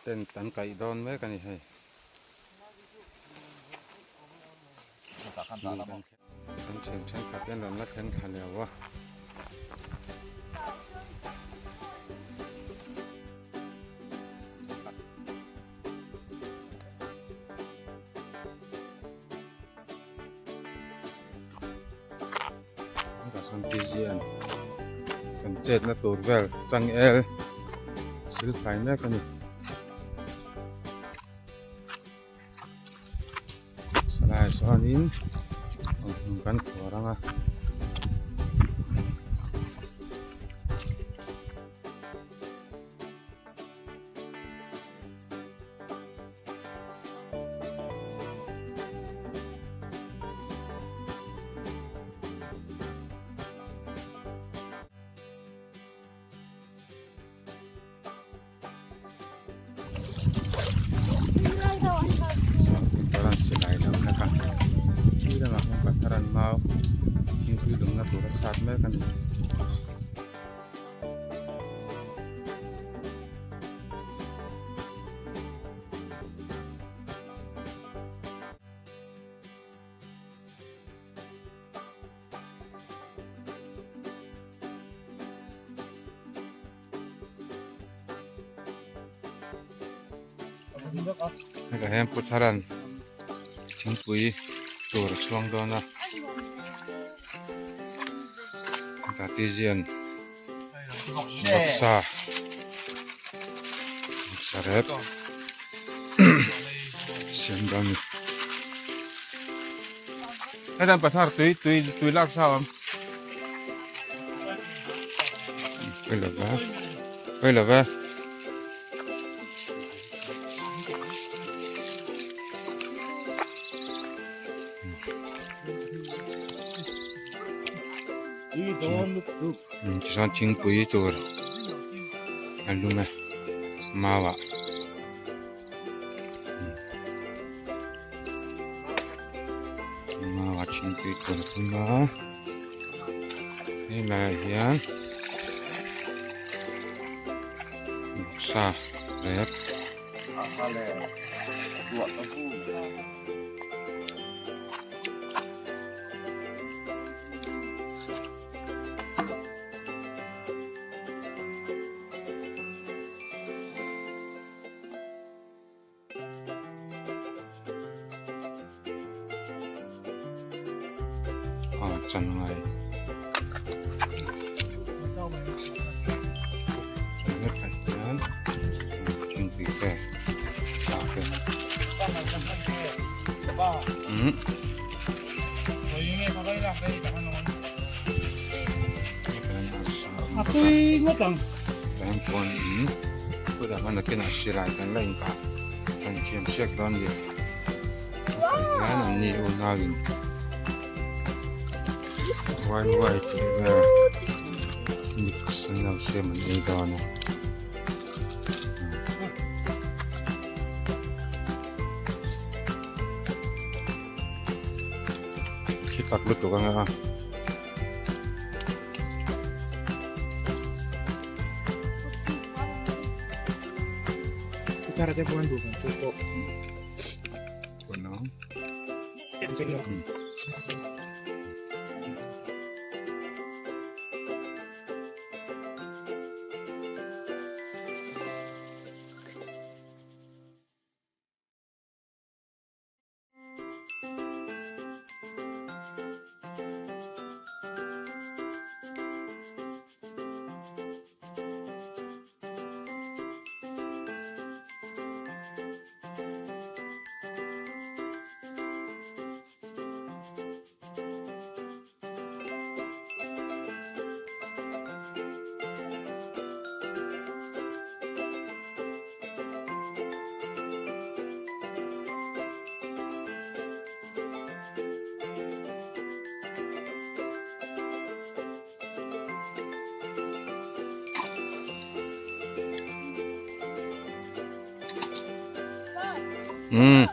Tent an kaih dawn mek a ni hei. Kan thian thenkhat te an rawn la then thla leh a. Kan chetna tur vel changel silfai mek a ni. Salai chuanin awmhmun kan khuar ang a. Silai lo hlek a khi lamah hian patharan mau thingpui lumna tur a sat mek a ni. Hetah hian Pu Tharan thingpui tur a chhuang dawn a hetah tizian vawksa vawksa rep siam dawn a ni hetah pathar tui tui tui lak sa a awm. Pawi lo va. Tichuan thingpui tur a lum a mau ah mau ah thingpui tur a lum a helaiah hian vawksa rep. Ah changai changai hian thingpui te sa te umm Kutah khan nakinah silai kan la inkah than thiam siak dawn a ni hian an ni unauin wai wai tih vel mix an lo siam an ei dawn a. Khi tak lutuk ang a. Tara te puan duh kan chu pawh. Puan ang. Umm.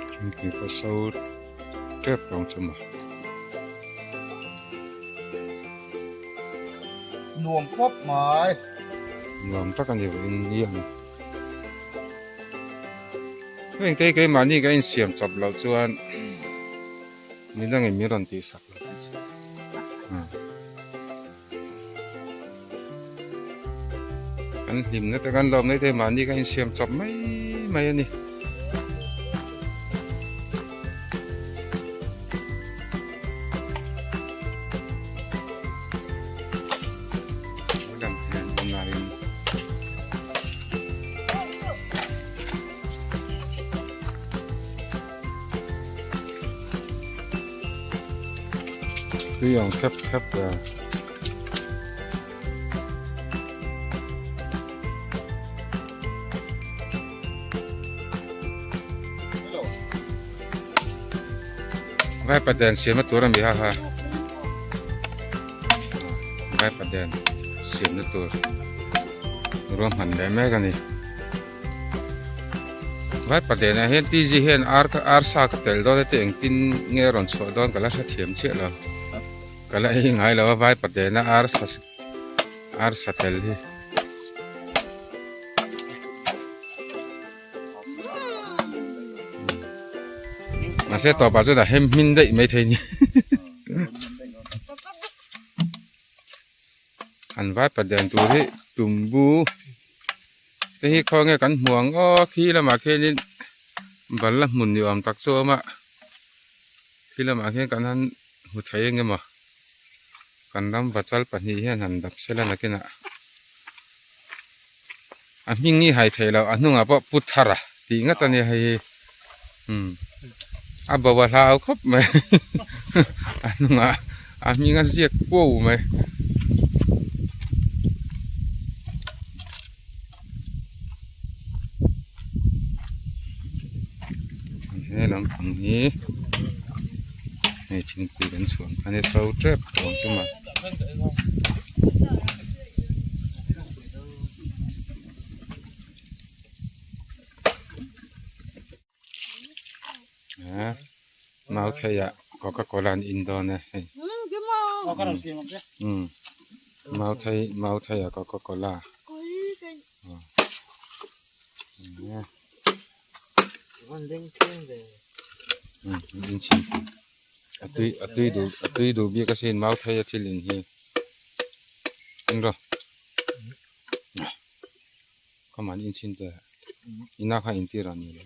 Thingpui pawh so tep lo ang chu maw. Nuam khawp mai. Nuam tak a ni vawiin ni ang. Heng te hi keimahni ka insiam chawp loh chuan midangin min rawn tihsak lo. Kan hlimna te kan lawmna te mahni ka insiam chawp mai mai a ni. Tui ang khep khep ve. Vai paden siamna tur a mi ha ha. Vai paden siamna tur ruahman leh mek a ni. Vai paden ah hian TG hian ar ar sa ka tel dawn a ti engtin nge rawn chhuah dawn ka la hrethiam chiah lo. Ka la ei ngai lo a vai paden a ar sa ar sa tel hi. Mahse tawpah chuan a hem hmin daih mai thei ni. An vai paden tur hi tumbu te hi khaw nge kan hmu ang aw khi lamah khianin balla hmun ni awm tak chu a awm a khi lamah khian kan han hmu thei eng emaw kan ram vachal pahnih hian han dap sela nakinah a hming hi hai theih loh a hnungah pawh pu thar a tih ngat a nia hei hi umm a bo a hlau khawp mai a hnungah a hming a ziak kuau mai. He lampang hi hei thingpui kan chhuan kha nia so tep tawh ang chu maw. Mau theiah coca cola an in dawn e hei umm mau thei mau theiah coca cola a tui a tui duh a tui duh bik asin mau thei a thil in hi en rawh Come on, in chin te. Ina kha in tir ani lo.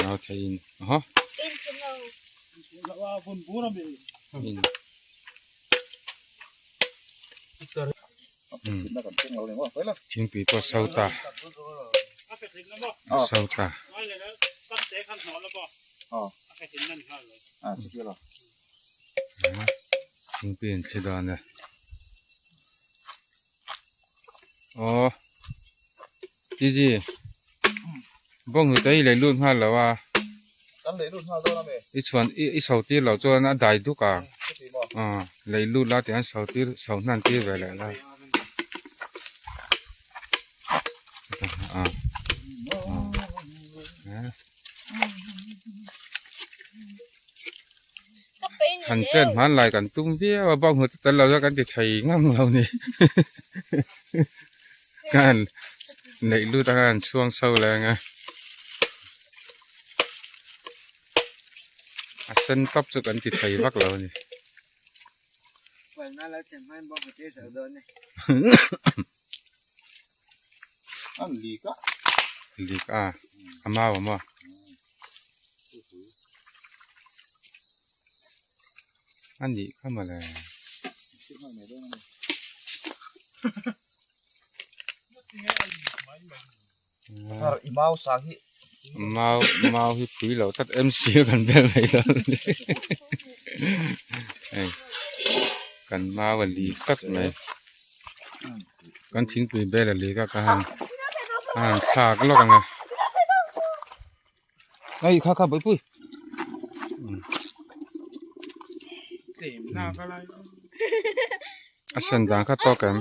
Nau thei in. Aha. In. Thingpui pawh so ta a so ta. Thingpui an thli dawn e aw Tiji bawnghnute hi lei lut nghal lo a i chhuan i so tir loh chuan a dai duk ang aw lei lut la tih an so tir so hnan tir ve leh la aw Han chen hmanlai kan tum viau a bawnghnute tel lo chuan kan ti thei ngam lo ni khan neih lut anga an chhuang chho leh ang a a sen tawp chu kan ti thei vak lo a ni. Lik a a mau a maw. A nih kha mawle. Mau mau hi pui lo tlat MC a kan bel mai dawn a ni hei kan mau a li tlat mai kan thingpui bel a li kha ka han ka han thlak lawk ang a. Hei kha kha bawihpui a sen dan kha tawk em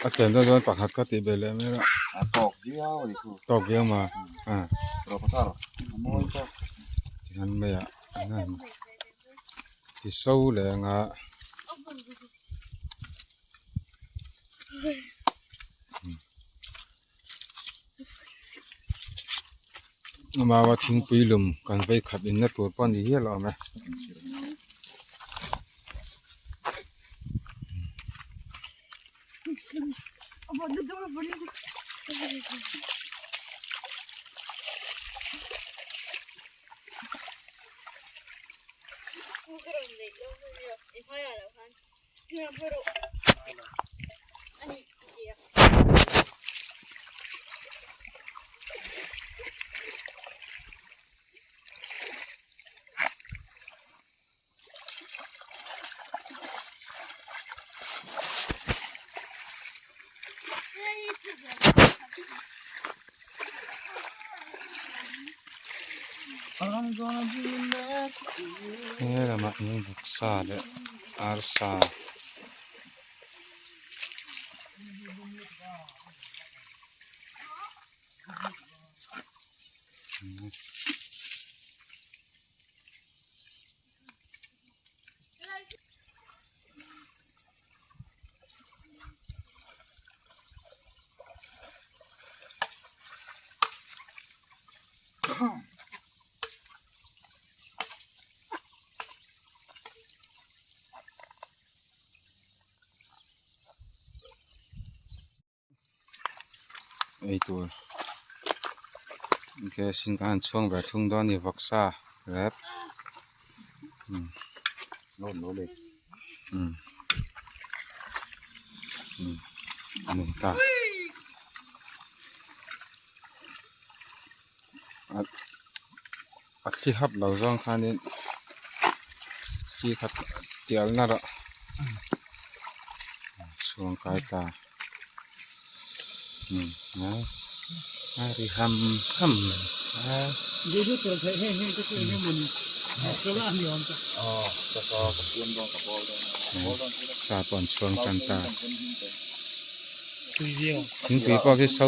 A chen dawn chuan pakhat ka tih belh leh mai a. A tawk viau a ni chu. Tawk viau ma a. Rawpathar a mawi tawk. Tihian mai ah an han ti so leh ang a. Amawa thingpui lum kan vei khat inna tur pawh a ni hial awm e. He lamah hian vawksa leh arsa. Eitur gas in kan han chhuang ve thung dawn a ni vawksa rep a ni ta a thli hap lo zawng khanin thli khat tial na rawh chhuang kai ta a ri ham ham mai a. Sa pawh an chhuang tan ta thingpui pawh khi so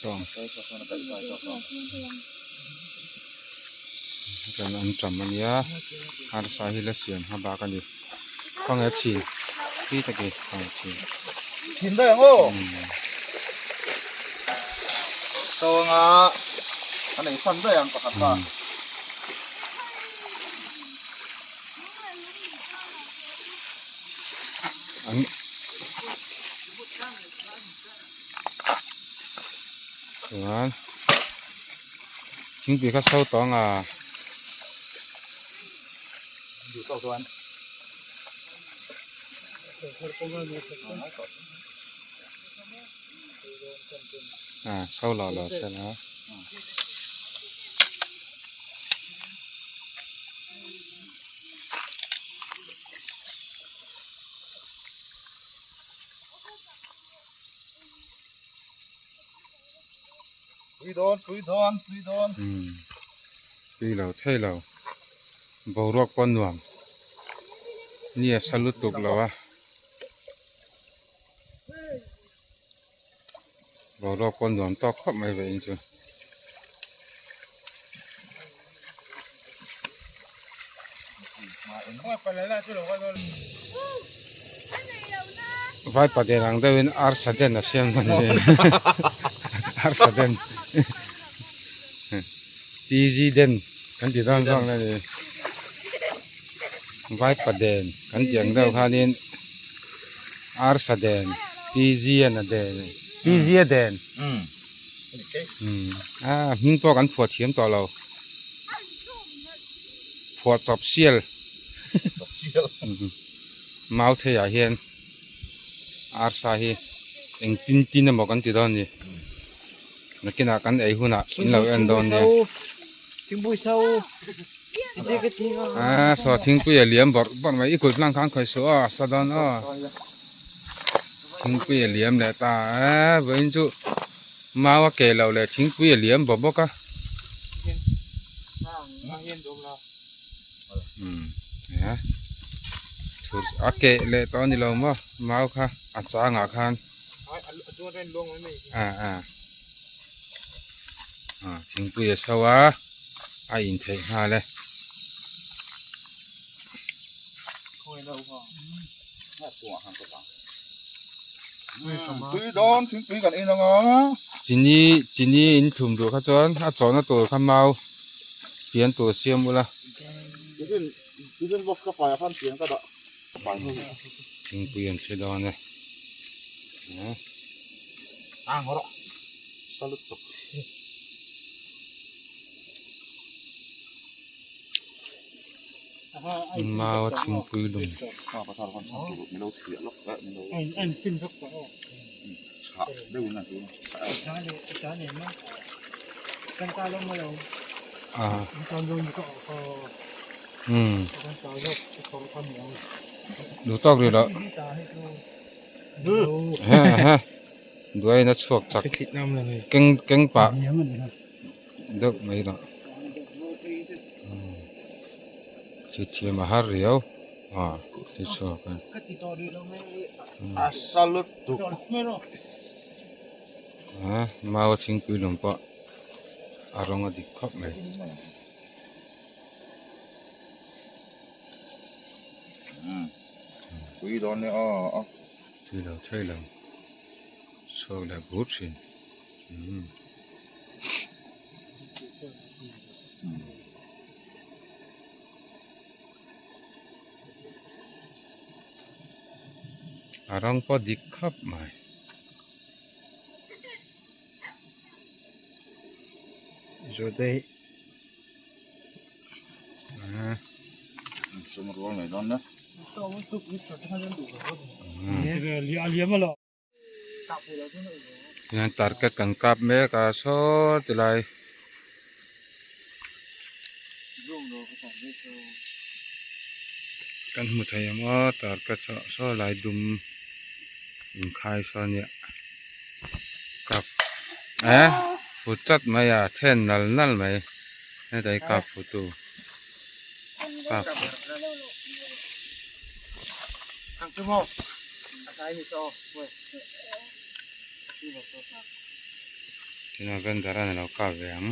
tawng chuan an tam a nia arsa hi la siam hma bak a ni khawnge a chhin khi tak e khawnge a chhin chhin daih ang aw so anga a nei san daih ang pakhat kha. An chuan thingpui kha so tawh ang a. A so lo lo se la. Tui dawn tui dawn tui dawn. Umm tui lo thei lo boruak pawh nuam ni a sa lutuk lo a boruak pawh nuam tawk khawp mai ve in chu. Vaipa den ang deuhin arsa den a siam a ni arsa den TZ den kan ti dawn zawk a ni vaipa den kan tih ang deuh khanin arsa den TZ a den TZ a den a hming pawh kan phuah thiam tawh lo. Phuah chawp sial mau thei ah hian arsa hi eng tin tin emaw kan ti dawn a ni nakinah kan ei hunah in lo en dawn nia aaa saw thingpui a liam bawrh bawrh mai i kut hlang khan khawi suh aw a sa dawn aw thingpui a liam leh ta a vawiin chu. Mau a keh loh leh thingpui a liam bawk bawk a. Umm a Chhur a keh leh tawh a ni lo maw mau kha a changah khan ah ah ah thingpui a so a a in theih nghal e. Tui dawn thingpui kan in anga. Chini chini in thlum duh kha chuan a chawhna tur kha mau fian tur siam ula. Tiffin box ka pai ah khan fian ka dah. Thingpui an thli dawn e. Ang rawh. Salut tuk. Mau a thingpui lum. Ah. Um. Duh tawk rih loh. Ha ha. Duain a chhuak chak. Keng keng pah deuh mai lah. Thithiam a har riau a ti chhuak a. A sa lutuk. A mau a thingpui lawm pawh a rawng a dik khawp mai. Tui dawn e aw. Tui lo thei lo. Chhuak leh bur thin. A rawng pawh dik khawp mai. Hian target kan kap mek a saw ti lai kan hmu thei ang aw target saw saw lai dum inkhai saw nia kap eh fu chat mai a then nal nal mai heta hi kap fu tu kap. Tunah vendor a ni lo kap ve ang.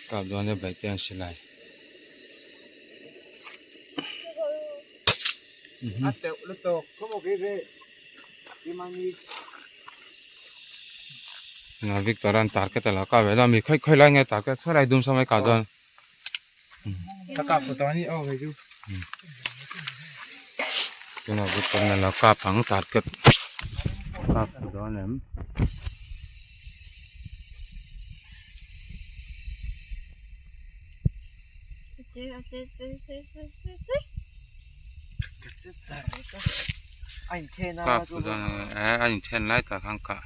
Kap dawn e bike te an silai. Tunah Victor an target a lo kap ve lo a mi khawi khawi lai nge target saw lai dum saw mai kah dawn. Tunah Victor an lo kap ang target kap dawn em. Kap fu dawn eh a inthen lai tak khan kah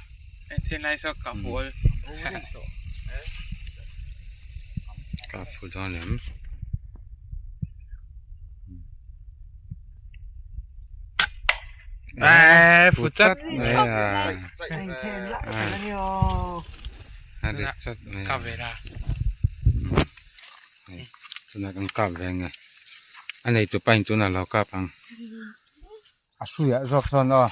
kap fu dawn em. Eh fu chat mai a a ri chat mai a. Hei tunah kan kap ve ang e a nei tu pain tunah lo kap ang a hruiah zawk sawn aw.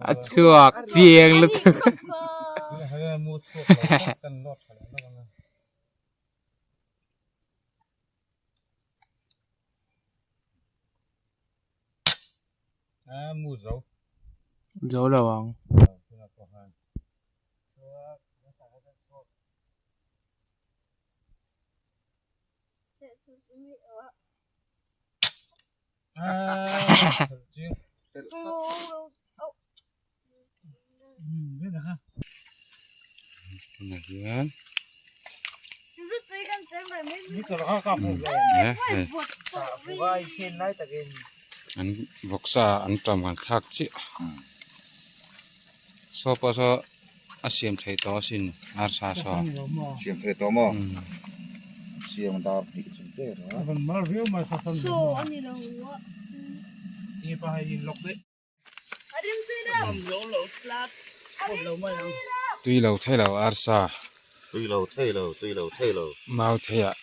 A chhuak chiang lutuk. Zo lo ang. An vawksa an tam han thlak chiah saw pawh saw a siam theih tawh asin arsa saw. Siam theih tawh maw? Siam dar hnih chung te a. Tui lo thei lo arsa. Tui lo thei lo, tui lo thei lo. Mau theiah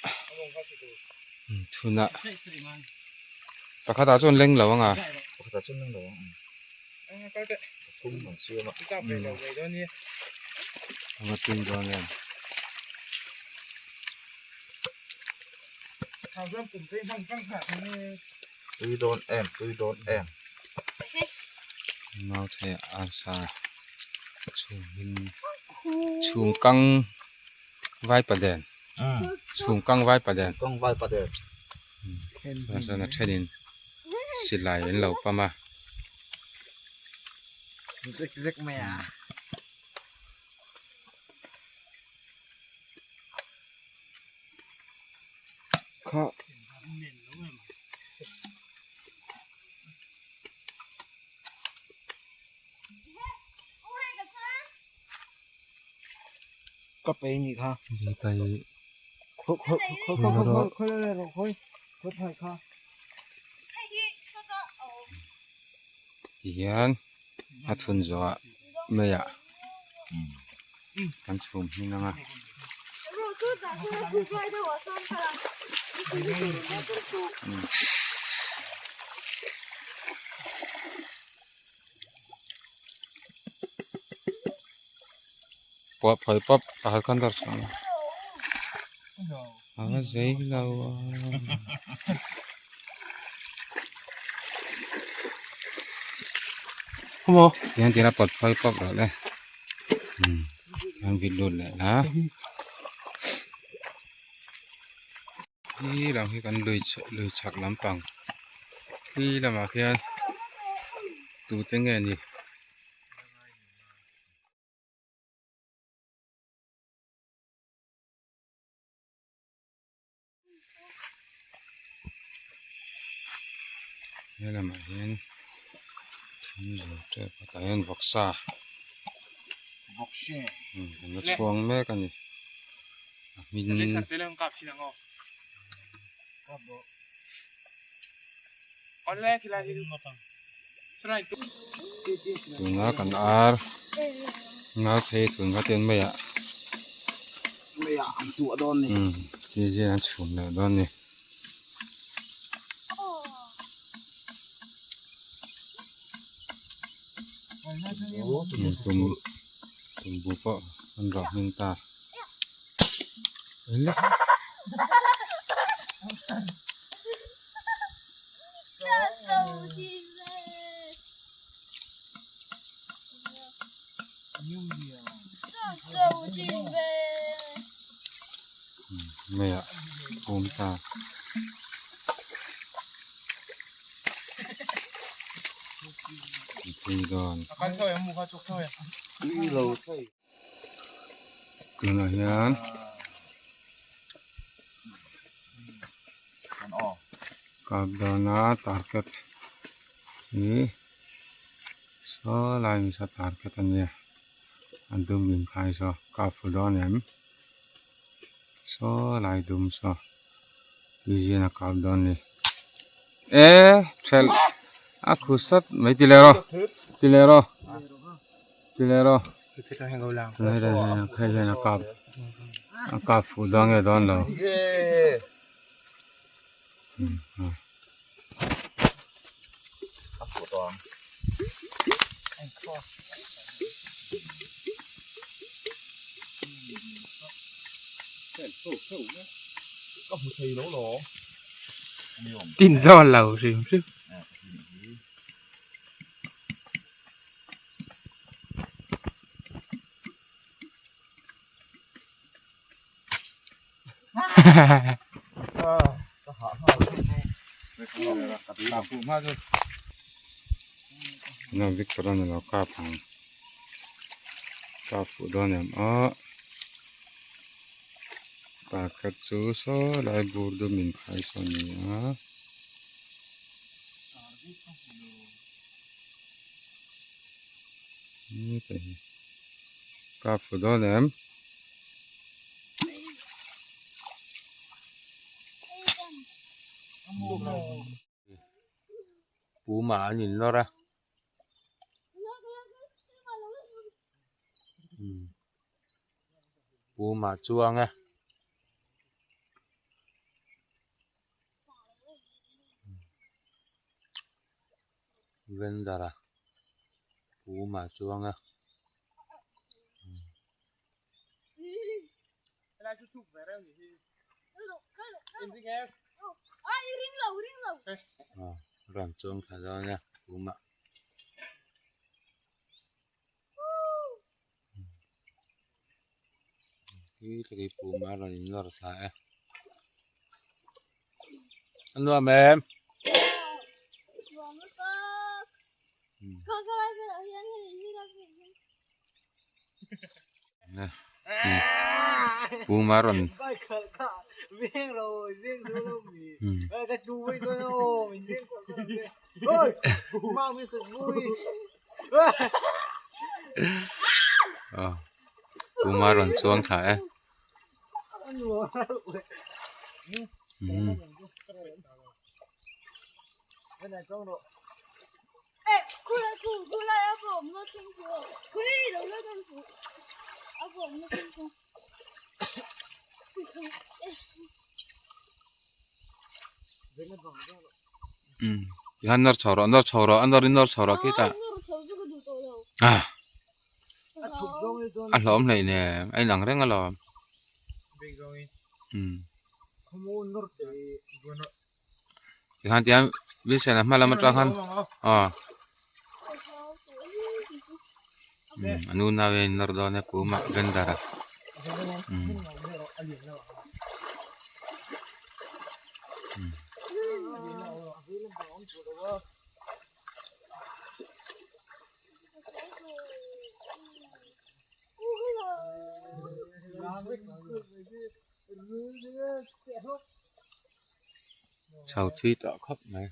thunah pakhatah chuan leng lo ang a. Pakhatah chuan leng lo ang. Pathum an siam a. A va tui dawn em. Tui dawn em, tui dawn em. Mau thei arsa chhum hlim chhum kang vai paden chhum kang vai paden kang vai paden chuan a thenin silai an lo pam a. Zek zek mai a. Kha. Ka pe ni kha. Pai. Khoi khoi khoi khoi khoi khoi khoi khoi khoi phai kha. Ti hian a chhun zawhah meiah kan chhum hmin ang a. Pawh phawi pawp pakhat khan dar chhuah ang a va zei lo a. Tihian tira pawt phawi pawp rawh le tihian vit lut leh la hi lam hi kan lui lui chhak lampang hi lamah khian tute nge ni. He lamah hian thing zo tep a tah hian vawksa an la chhuang mek a ni a hming tuna kan ar ngal thei tun kha ten maiah ti hian an chhum leh dawn a ni. Tum tumbu pawh an rawh hming ta. Meiah pum ta. Tui dawn. Tunah hian kap dawna target hi saw lai nisa target a nia a dum inkhai saw kap fu dawn em saw lai dum saw tuizin a kap dawn a ni e thelh a khu sat mai ti leh rawh ti leh rawh. Tilero hei hian a kap a kap fuh dawn nge dawn lo Tin zawn lo hrim hrim. Na Victor a ni lo kap ang kap fuh dawn em aw. Pakhat chu saw lai bur dum inkhai saw a ni a. Kap fu dawn em? Puma an in lawr a Puma chuang e. Vendor a Puma chuang a. Aw rawn chuang thla dawn a Puma. Khi tak hi Puma rawn in lawr thla e. A nuam em? Puma rawn Puma rawn chuang thla e. Tikhan nawr chho rawh nawr chho rawh a nawrin nawr chho rawh khitah ah a hlawm hleih nen a inang reng alawm umm tikhan tihian Vincent-a hma lam atang khan aw umm a nu nau hian a nawr dawn e Puma vendor a umm. Chho thui tawh khawp mai.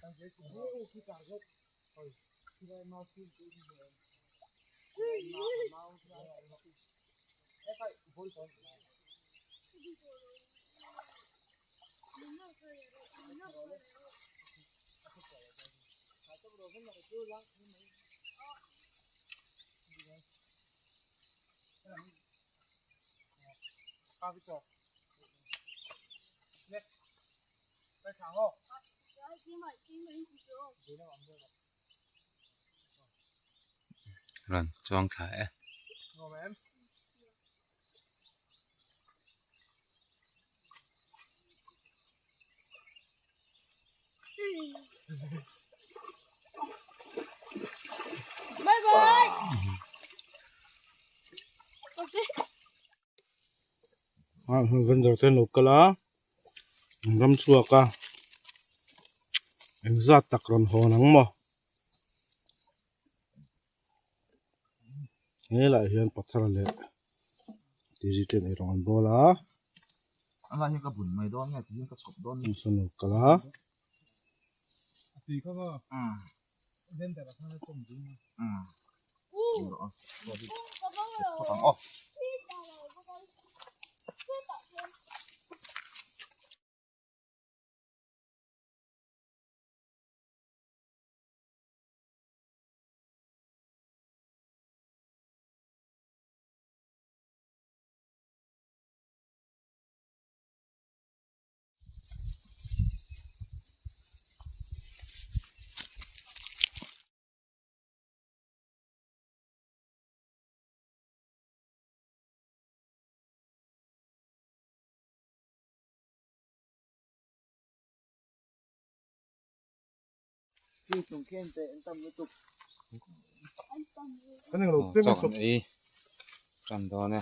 Rawn chuang thla e. Bye bye. Okay. Ah vendor te an lo kal a an ram chhuak a engzat tak rawn hawn ang maw helaiah hian pathar leh tizit ten eirawng an bawl a a lai hi ka bun mai dawn nge tihian ka chhawp dawn an lo kal a. Chaw kan ei tan dawn e.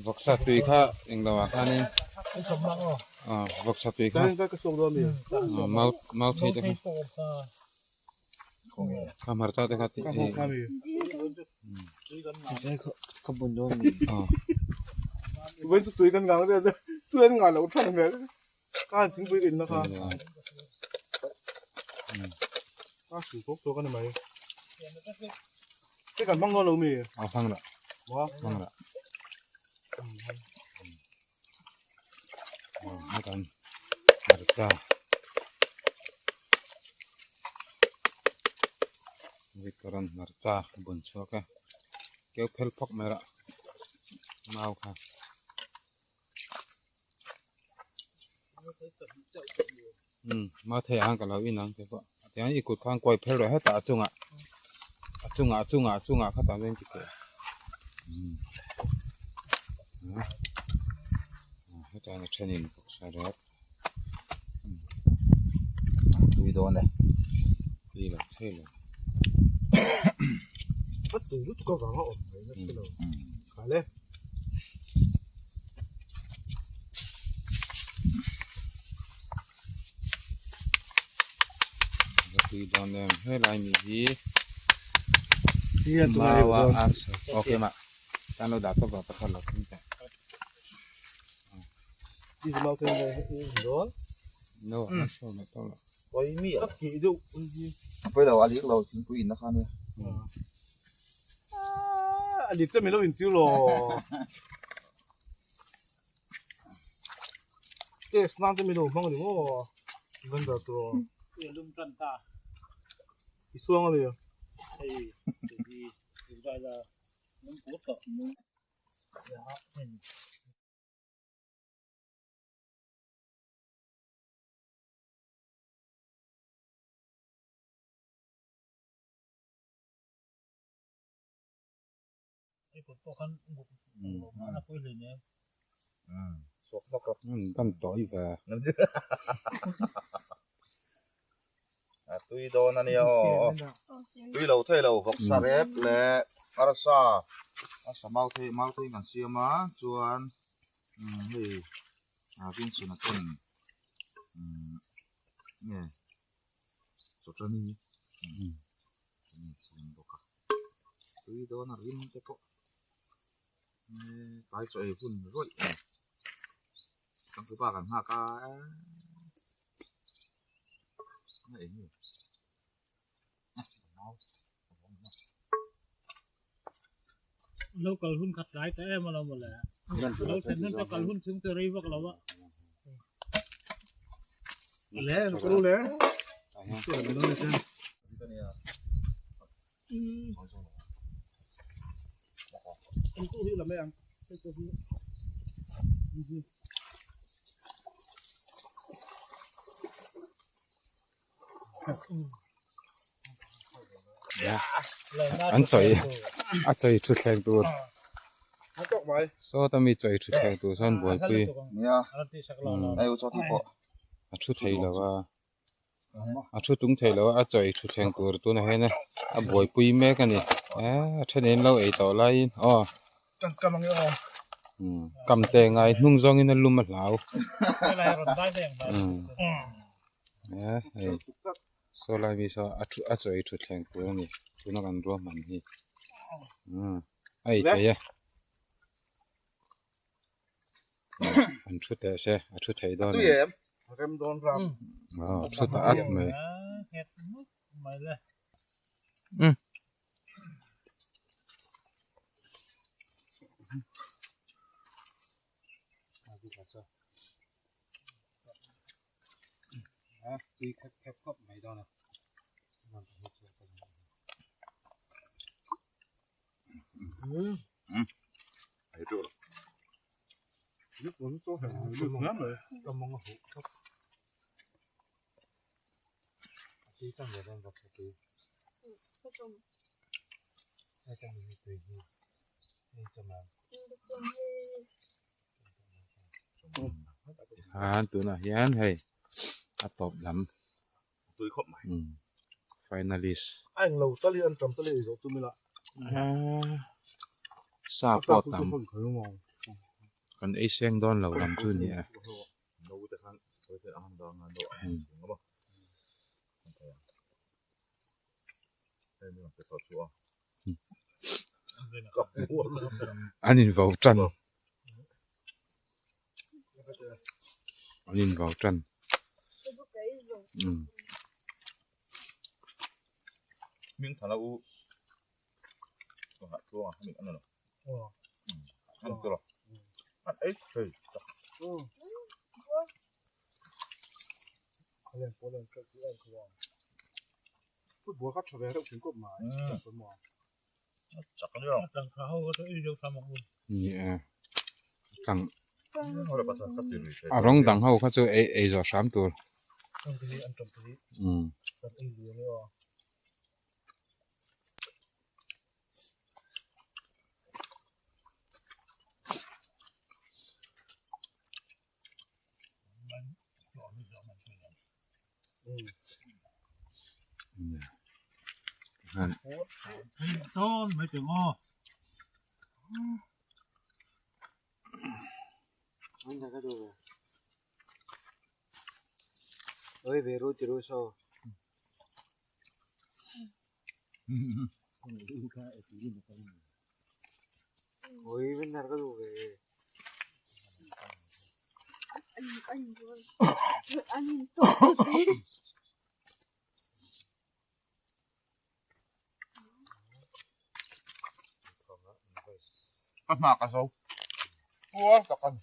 Vawksa tui kha englo ah khanin ah vawksa tui kha mau mau thei te kha kha hmarcha te kha tih. Ka bun dawn mi. Vawiin chu tui kan ngang deuh a, tui an ngah loh than hmel. Ka han thingpui ka inna kha. Ka su tawk tawk a ni mai. Hei kan hmang dawn lo mi? A hmang lah. Maw? Hmang lah. Kan hmarcha Victor-a'n hmarcha a bun chhuak a keu phel phawk mai rah mau kha. Umm mau thei ang ka lo in ang te pawh tiang i kut khan kuai phel rawh hetah a chungah a chungah a chungah a chungah khatah chuan ti teh umm hetah hian a thenin bawksa rep tui dawn e tui lo thei lo a tui lutuk avanga awm mai nasa lo kha le. Tui dawn em helai mi hi maua arsa okay mah tan lo dah tawp a pakhat lo thung teh no a saw mai tawp lo Pawi lo a lik lo thingpui inna kha ania. A lik te min lo intir lo. Test nan te min lo hmang a ni maw vendor tur aw. Lum tan ta. I suang a mi? Hei hi Israel-a lung pur tawh. Kan tawi ve. A tui dawn a nia aw. Tui lo thei lo vawksa rep leh arsa arsa mau thei mau thei kan siam a chuan hei Vincent-a ten nge chawṭani an siam bawk a tui dawn a rim te pawh tlai chaw ei hun rawih a ni changtupa kan nghak a eng nge Lo kal hun khat tlai ta em alawm mawle. Lo thlen hun chu kal hun chhung chu rei vak lo a. Le ka lu le. Anh tu hi là mấy anh? An chawi a chawi thutthleng tur sawta mi chawi thutthleng tur chuan buaipui a thu thei lo a a thu tung thei lo a a chawi thutthleng tur tunah hian a buaipui mek a ni eee a then in lo ei tawh laiin aw kam te ngai hnung zawngin a lum a hlau eee hei saw lai mi saw a thu a chaw ei thutthleng tur a ni tuna kan ruahman hi umm a ei thei e an thu teh se a thu thei dawn em aw thu ta at mai umm. A tui khep khep khawp mai dawn a Tikhan tunah hian hei a tawp lam tui khawp mai finalist a englo tal hi an tam tal hi ei zawh tum ila sa pawh tam kan ei seng dawn lo lam chu ni e. An invau tan. An invau tan. Umm. Hming thana u tluanga hming an lo. An tur a. An ei thei tak. Football kha tha ve reuh thin kawp mai. Chak ania. Ni e. Tlang a rawng dang ho kha chu ei ei zawh hram tur. Umm. Ka hna ka zo. Puar tak a ni.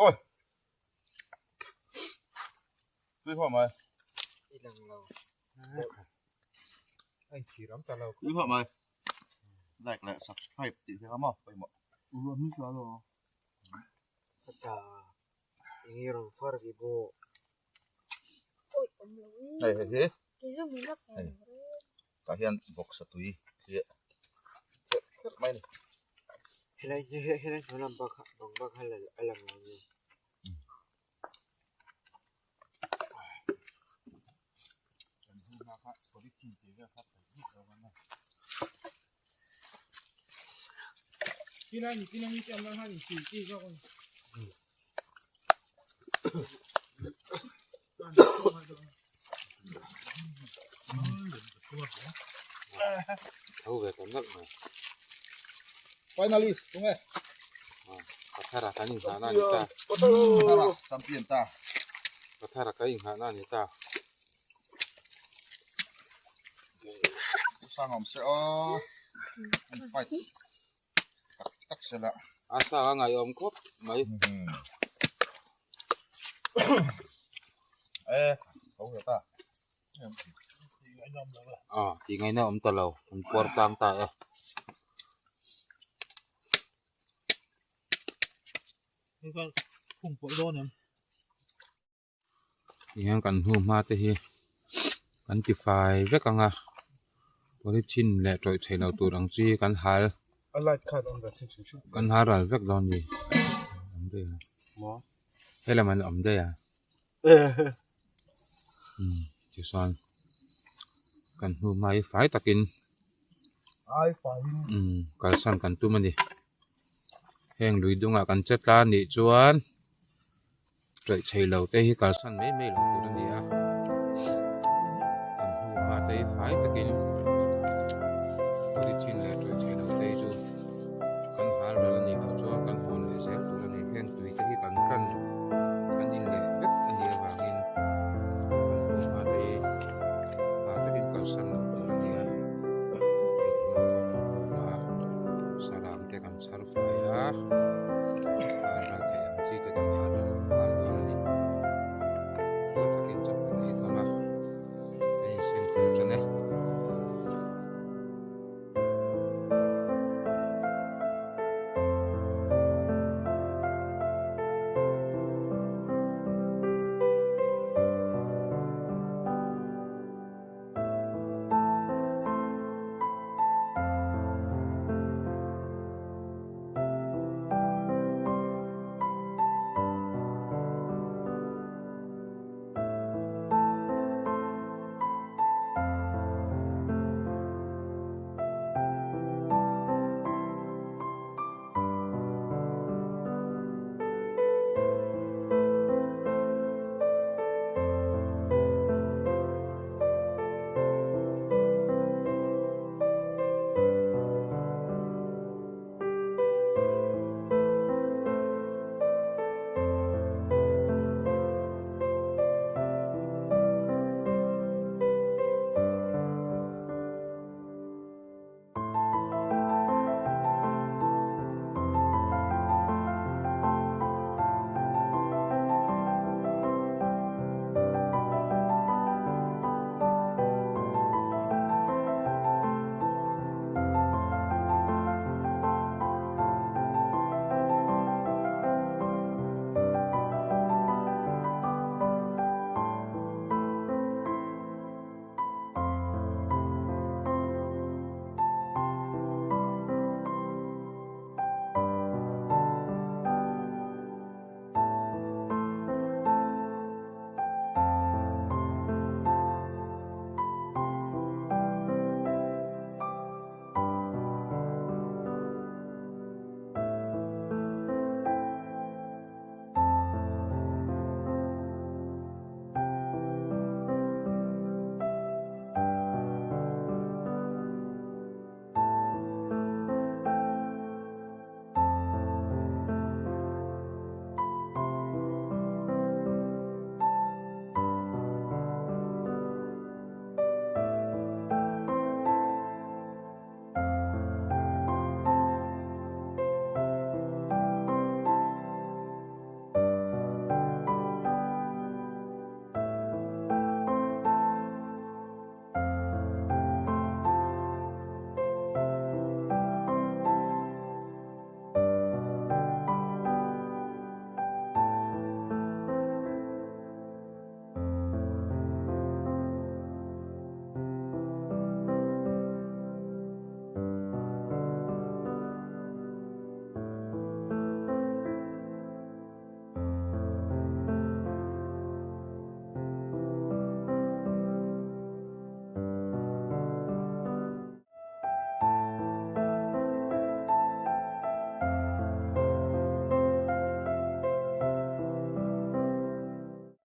Ôi. Tui khawp mai. Tui khawp mai. Like leh subscribe tih te kha maw pawimawh. Hei hei hi. Hei. Tah hian vawksa tui thliah kherh kherh mai a ni. Tho ve ta nalh mai. Finalist tunge. Pathara kan inghahna a ni ta. Pathara champion ta. Pathara kan inghahna a ni ta. Sang awm se aw. An fight tak tak se la. A sang a ngaihawm khawp mai. E tho ve ta. A tih ngaihna awm ta lo. An puar tlang ta e. Tihian kan hnu hma te hi kan ti fai vek ang a polythene leh tawih theih loh tur ang chi kan hal kan hal ral vek dawn a ni helam an awm daih a tichuan kan hnu hma hi fai takin kalsan kan tum a ni heng lui dungah kan che tla anih chuan. Tawih thei lo te hi kalsan mai mai lo tur a ni a, kan hnu hma te hi fai takin polythene leh tawih thei lo te hi chu.